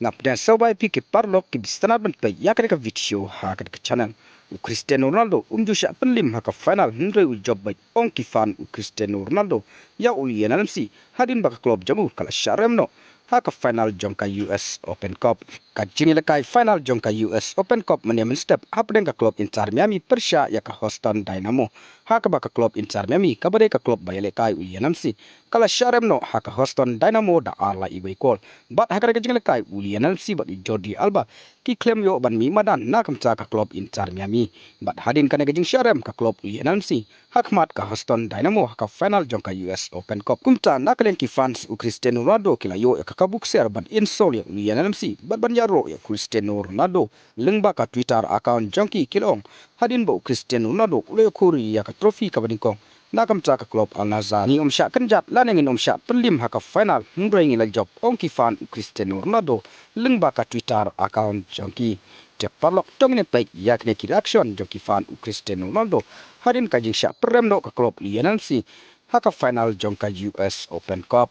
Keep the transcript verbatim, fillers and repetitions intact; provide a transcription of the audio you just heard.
Nga pdiang sngewbha ïa phi ki paralok kiba sngewtynnat ban peit ïa kane ka video ha kane ka channel. U Cristiano Ronaldo um ju shah pynliem ha ka final, hynrei u jop beit, ong ki fan u Cristiano Ronaldo ïa u Lionel Messi hadien ba ka club jong u ka la shah rem noh ha ka final jong ka U S Open Cup. Ka jingïalehkai final jong ka U S Open Cup mynne mynstep hapdeng ka club Inter Miami pyrshah ïa ka Houston Dynamo, ha kaba ka club Inter Miami kaba dei ka club ba ïalehkai u Lionel Messi ka la shah rem noh ha ka Houston Dynamo da ar la iwei kol. Bad ha kane ka jingïalehkai u Lionel Messi bad u Jordi Alba ki khlem ïoh ban mih madan na ka bynta ka club Inter Miami. Bad hadien kane ka jingshah rem ka club u Lionel Messi ha khmat ka Houston Dynamo ha ka final jong ka U S Open Cup. Kumta na ka liang ki fans u Cristiano Ronaldo ki la ïoh ïa ka kabu ksiar ban insult ïa u Lionel Messi bad ban ïaroh ïa u Cristiano Ronaldo lyngba ka Twitter account jong ki, ki la ong, hadien ba u Cristiano Ronaldo u la ïoh khur ïa ka trophy kaba nyngkong na ka bynta ka club Al Nassr, ngin ym shah kynjat lane ngin ym shah pynliem ha ka final, hynrei ngi la jop, ong ki fan u Cristiano Ronaldo lyngba ka Twitter account jong ki. Te paralok, to ngin ïa peit ïa kine ki reaction jong ki fan u Cristiano Ronaldo hadien ka jingshah pynrem noh ka club Lionel Messi ha ka final jong ka U S Open Cup.